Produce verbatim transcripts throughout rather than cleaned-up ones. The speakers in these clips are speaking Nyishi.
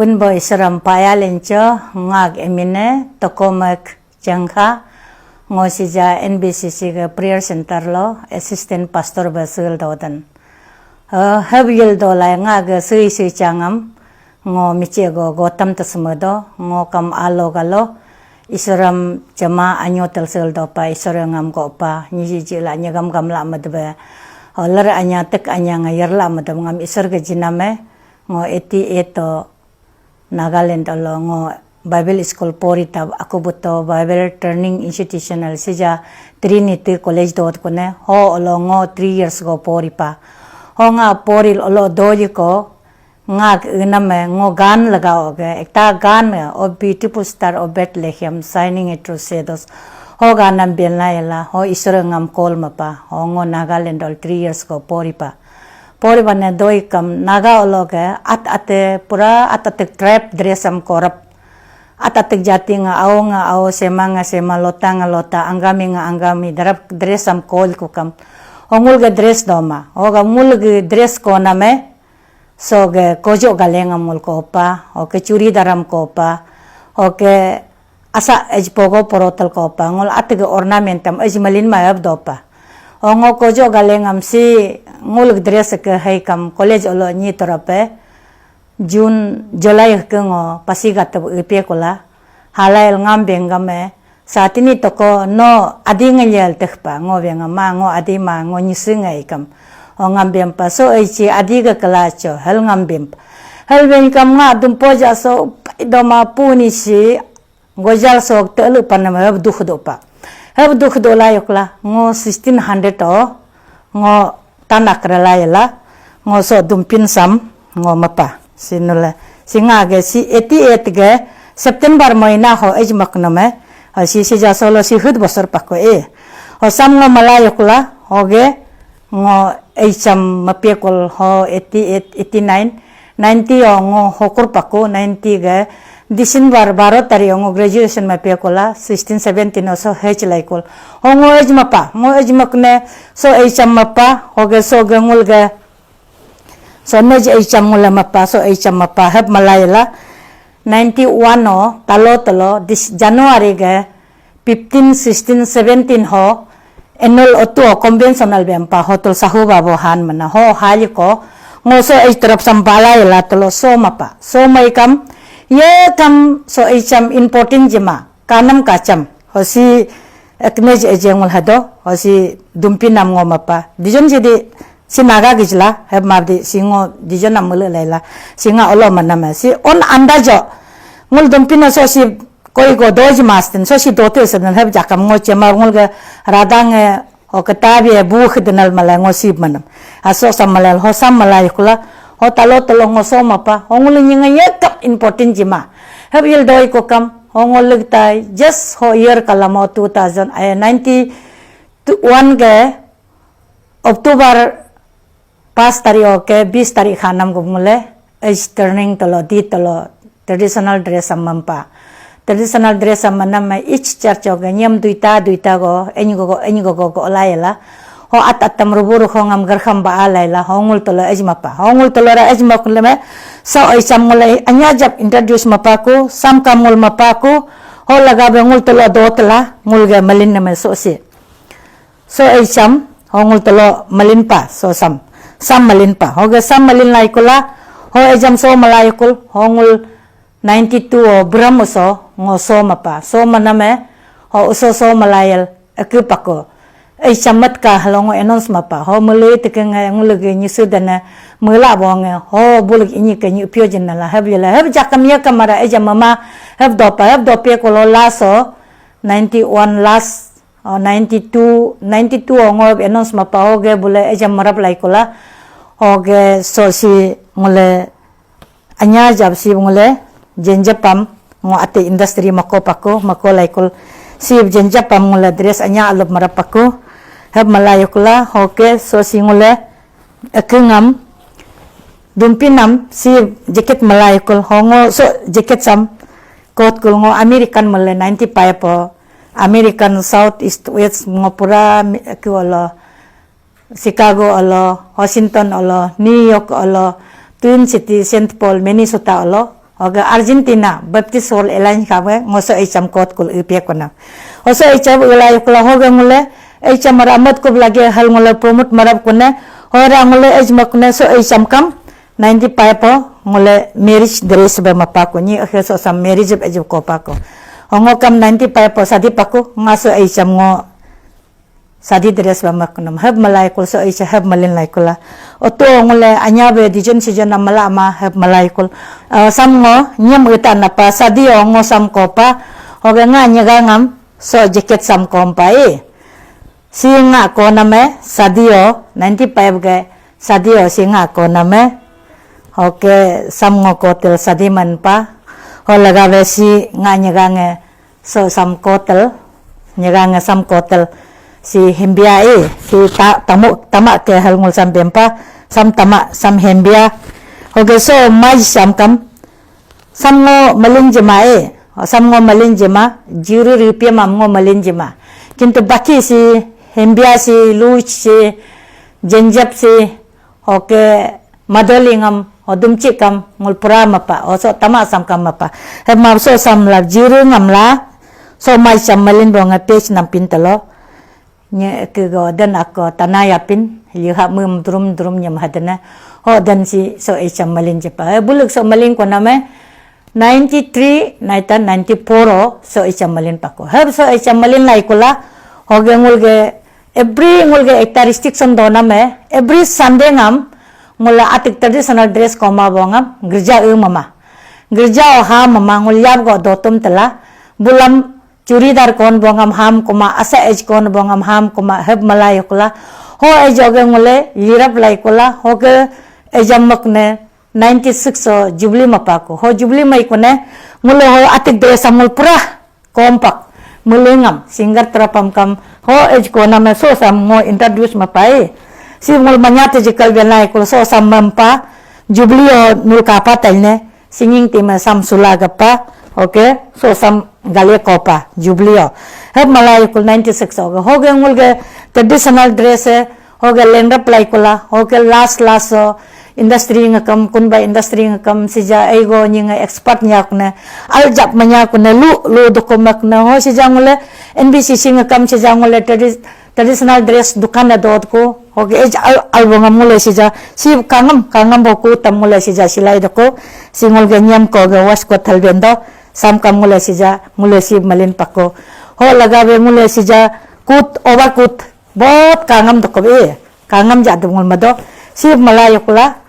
Pinbo Isuram paya lencho, ngak emine Tokomek Chengkha, ngo sija N B C C ke prayer center lo assistant pastor ba sil dodan. Eh, heb yil do lai ngak sui sui changam, ngo miche go gotam tasmedo, ngo kam alo galo, Isuram jama anyo tel sil do pa, Isur ngam go pa, nyi ji ji la nyagam gam la madbe. Oler anya tek anya ngayar la madam ngam Isur ke jiname, ngo eighty eight to Nagaland olo ngo Bible school pori tab aku buto Bible training institution al sija Trinity College dot kune ho olo ngo three years go pori pa. Ho nga pori olo doji ko nga enam ngo gan laga oge ekta gan o beautiful star of Bethlehem shining it through shadows. Ho ganam ben la yela ho Isur ngam call mapa ho ngo Nagaland ol three years go pori pa. Pori bane doi kam Naga olo ke at ate pura at ate tribe dress am korap. At ate jati nga ao nga ao, sema nga sema, lota nga lota, anggami nga anggami, darap dress am kol ku kam. Ongul ke dress doma. Oga ngul ke dress ko name. So ke kojo galeng am ngul ko pa. Oke churi daram ko pa. Oke asa ej pogo porotal ko pa ngul atege ornament am ej malin ma ab do pa. Ongo kojo galeng am si ngul dress ke hai kam college olo nyi torope June, July ke ngo pasi gatap epe kula halai ngam bengam e satini toko no adi ngelial teh pa ngo bengam ma ngo adi ma ngo nyisi ngai kam. O ngam bem pa so ei chi adi ke kela cho hel ngam bem pa. Hel beng kam nga dumpo ja so pai doma puni si Gojal sok telu panam heb duh do pa. Heb duh do la yok la ngo sixteen hundred o ngo tanak rela yela ngo so dumpin sam ngo mapa. Sinule singa ge si eighty eight ge September moina ho ejmak nome. Ho si sija solo si hud bosor pako e. Ho sam ngo mala yok la ho ge ngo eicham mapekol ho eighty eight, eighty nine, ninety o ngo hokur paku, ninety ge December baro tari o ngo graduation mapekol la, sixteen seventeen o so hech laikol. Ho ngo ej mapa, ngo ej makne so eicham mapa, ho ge so ge ngul ge so nej eicham ngul mapa, so eicham mapa heb malai la, ninety one o talo talo dis January ge fifteen, sixteen, seventeen ho annual otu o conventional bempa hotel sahu babo han mana ho hali ko ngo so ei terap sampala ila telo so mapa so mai kam ye kam so ei cham important jema kanam kacham ho si eknej ejengul hado ho si dumpinam ngo mapa dijon jadi si naga gijla heb mabdi si ngo dijon nam mele laila si nga olo manam si on andajo ngul dumpina so si Koi go doji mastin so si dote sedan heb jakam ngo chema ngul ge radang e o ketabi e buh denal mala ngo sib manam. Aso sam mala ho sam mala yukula ho talo talo ngo so mapa ho ngul nyinga yekap important jima. Heb yil doi ko kam ho ngul legtai just ho year kalamo two thousand eh, ninety one ge October Pas tari oke bis tari khanam gum ngule ej turning tolo di tolo traditional dress am mampa. Traditional dress am manam ma each church oke nyam duita duita go eny go go eny go go go olayela. Ho at atam rubu ruho ngam gerkham ba alayela ho ngul tolo ej mapa. Ho ngul tolo ra ej mak leme so ej sam ngule anya jap introduce mapaku sam kam ngul mapaku ho laga be ngul tolo do tela ngul ga malin name so si. So ejam hongul telo malinpa so sam sam malinpa hoge sam malin laikula ho ejam so malaikul hongul ninety two o buram uso ngo so mapa so maname ho uso so malayel eke pako ejam matka halongo announce mapa ho mele teke nge ngulege nyisu dana mela bonge ho bulik inyi ke nyi pio jenala heb yela heb jakam ya kamara ejam mama heb dopa heb dope kolo laso ninety one last Oh, ninety two, ninety two o ngo announce mapa hoge bule ejam marap lai kula. Hoge so si ngule anya jab si ngule jenjapam ngo ate industry mako pako mako lai kul si jenjapam ngule dress anya alup marap pako. Heb malai kula hoge so si ngule ekengam dumpinam si jacket malai kul hongo so jacket sam kot kul ngo American male ninety five o American South East West ngo pura mi- ki olo Chicago olo Washington olo New York olo Twin City Saint Paul Minnesota olo Oke, Argentina Baptist World Alliance kabe ngo so ejam kot kul ipia kona. Oso ejam ulai kula hoge ngule ejam ramat kub lagi hal ngule promote marap kune. Hora ngule ejma kune so ejam kam ninety five o ngule marriage dress be mapa ko ni akhe so sam marriage be ejam ko pa ko. Ongo kam ninety five o sadi paku ngaso ejam ngo sadi dress ba mak nam hab malai kul so isa hab malin lai kula. Oto ngule anya be dijon sijon nam mala ma hab malai kul. Ah, sam ngo nyem uta napa sadi o ngo sam ko pa. Hoge nga nyaga ngam so jacket sam ko pa e. Si nga ko name sadi o ninety five ge sadi o si nga ko name. Hoke sam ngo kotel sadi man pa. Ho laga be si nga nyaga nge so sam kotel, nyaga nge sam kotel. Si hembia e, si ta, tamu, tama ke hal ngul sam bempa, sam tama, sam hembia. Hoge so mai sam kam, sam ngo malin jema e, sam ngo malin jema, jiri ripia mam ngo malin jema. Kintu baki si hembia si luch si jenjap si Oke, madoli ngam, odum cikam, ngul pura mapa, oso tama sam kam mapa. He ma so sam la jiru ngam la, so mai sam malin bo nga page nam pin telo. Nye ke go den ako tanaya pin, liha mum drum drum nyam hadene. Ho den si so e sam malin jepa. He buluk so malin ko name, ninety three, naita ninety four o so icha malin pako. Hab so icha malin lai kula, hoge ngulge, every ngulge ekta restriction do name, every Sunday ngam, ngula atik traditional dress koma bo ngam, gerja e mama. Gerja o ha mama, ngul yab go dotum tela, bulam churidar kon bo ngam ham kuma, asa ej kon bo ngam ham kuma, hab malai kula, ho ej oge ngule, lirap lai kula, hoge ejam mak ne, ninety six o Jubilee mapa ko. Ho Jubilee mai ko ne, ngule ho atik dress sam ngul pura kompak. Mulengam, singer terapam kam, ho ej ko name so sam ngo introduce mapai. Si ngul manyate jikal benai ko so sam mampa, Jubilee o nul kapa taine, singing team sam sula gapa, oke, so sam gale kopa, Jubilee o. Hep malai kul ninety six o, hoge ngulge traditional dress e, Hoge lengrap lai kula, hoge last last so industry ngakam, kunba industry ngakam sija eigo nyinga expert nyakne, aljap manyakne, lu, lu dokumak ne, ho sija ngule N B C C ngakam sija ngule tradi-, traditional dress dukan na dot ko, hoge ej al, albongam ngule sija, si kangam, kangam boku tam ngule sija silai doko, si ngulge nyam ko ge was ko thalbendo, sam kam ngule sija, ngule si malin pako. Ho lagabe ngule sija, kut, oba kut, Bot kangam doko e, kangam ja dum ngul mado, sib malai kula,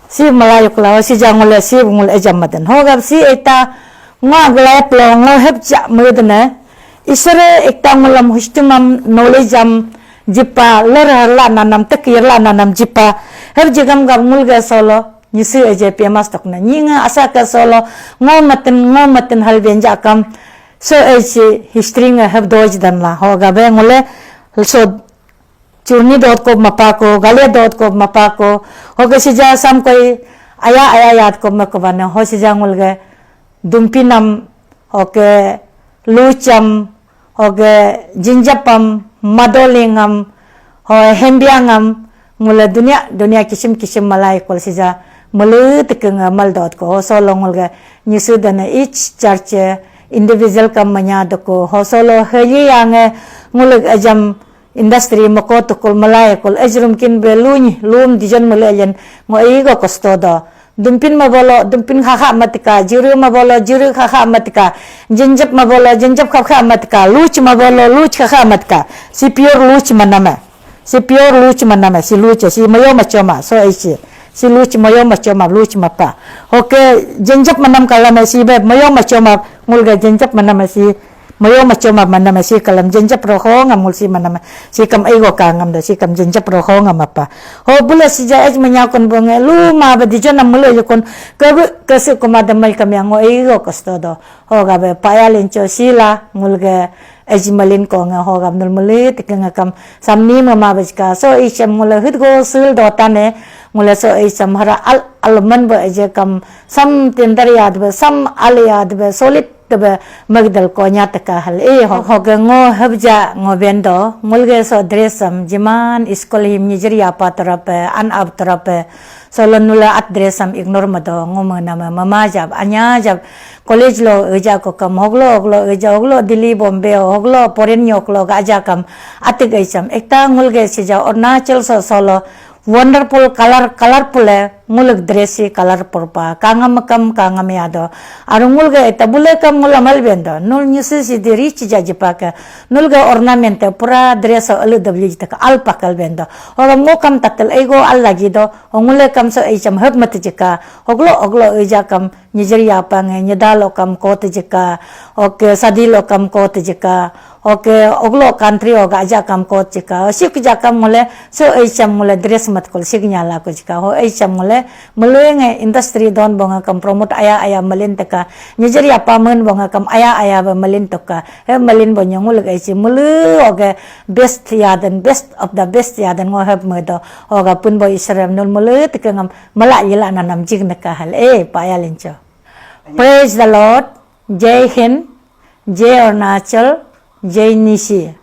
sib malai kula, si ja ngul, sib ngul ejam madan. Hogab si eta ngwa glai plo ngul hep ja mudne, isere ekta ngulam hustumam knowledge am jipa, ler harla nanam, tek yerla nanam jipa, hep jigam gab ngul ga solo, Nyishi eje P M S tokna. Nyi nga asa ka solo ngo matin, ngo matin hal benja kam. So eje history nga hab doj dan la. Ho gabe ngule so churni dot ko mapa ko, gale dot ko mapa ko. Ho ke sija sam koi aya aya yad ko ma ko bana. Ho sija ngul ge dumpinam, ho ke lucham, Hoge jinjapam, madolingam, ho hembiangam, ngule dunia, dunia kisim kisim malai kol sija, mele tekeng mal dot ko, ho solo ngulge nyisu dana each church, individual kam manya doko, ho solo heli yange ngulge ajam industry mako tukul malai kol, ajrum kin be luny, lum dijon mele ajen, ngo igo kosto do. Dumpin mabolo, dumpin khakha matika, jiru mabolo, jiru khakha matika, jinjap mabolo, jinjap khakha matika, luch mabolo, luch khakha matika. Si pure luch maname. Si pure luch maname, si luch, si mayo machoma, so isi. Si luch mayo machoma, luch mapa. Oke, jinjap manam kalame, si be mayo machoma, ngulga jinjap maname, si Mayo macho ma manam si kalam jenjap roho ngam ngul si manam si kam aigo ka ngam da si kam jenjap roho ngam apa. Ho bula sija ej manyakun bunge lu ma ba dijo nam mulu yukun ke bu ke si kuma da mai kam yang ngo aigo kosto do. Ho ga be paya lincho sila ngul ge ej malin ko nga ho ga nul mulu tik nga kam samni ma ma bajka so i chem ngul hit go sul do tane ngul so i chem hara al al man ba eje kam sam tender yad ba sam al yad ba solid Tebe magdal konya teka hal e ho, ho ke ngo habja ngo bendo, ngulge so dress am, jiman school him nijir yapa tarape, an ab tarape, Solo nula at dress am ignore mado, ngome nama mama jab, anya jab, college lo eja ko kam, hoglo, hoglo eja, hoglo Delhi, Bombay, hoglo foreign yok lo gaja kam, atik ejam. Ekta ngulge sija Arunachal so solo, wonderful color, colorful e, nguluk dress si color purpa, kangam kam, kangam yado. Aru ngulge eta bule kam ngula mal bendo, nul nyusi si di rich ja jipa ke, nulge ornament e pura dress o alu dabli jitaka al pakal bendo. Hoga ngo kam tatel ego al lagi do, Ongule kam so ejam hep mati jika. Oglo, oglo eja kam nyijir ya pange, nyeda lo kam kot jika. Oke, sadi lo kam kot jika. Oke, oglo country oga aja kam kot jika. Sik ja kam ngule, so ejam ngule dress mat kol sik nyala ko jika. Ho ejam ngule, melenge industry don bonga kam promote aya, aya melin teka. Nyijir ya pamen bonga kam aya, aya ba melin toka. He melin bo nyongul ga isi mulu oga best yaden, best of the best yaden ngo hep medo. Oga pun bo Israel nul mulu tike ngam mala yila nanam jig neka hal. Eh, paya lincho. Praise the Lord. Jai Hind. Jai Arunachal. Jai Nyishi.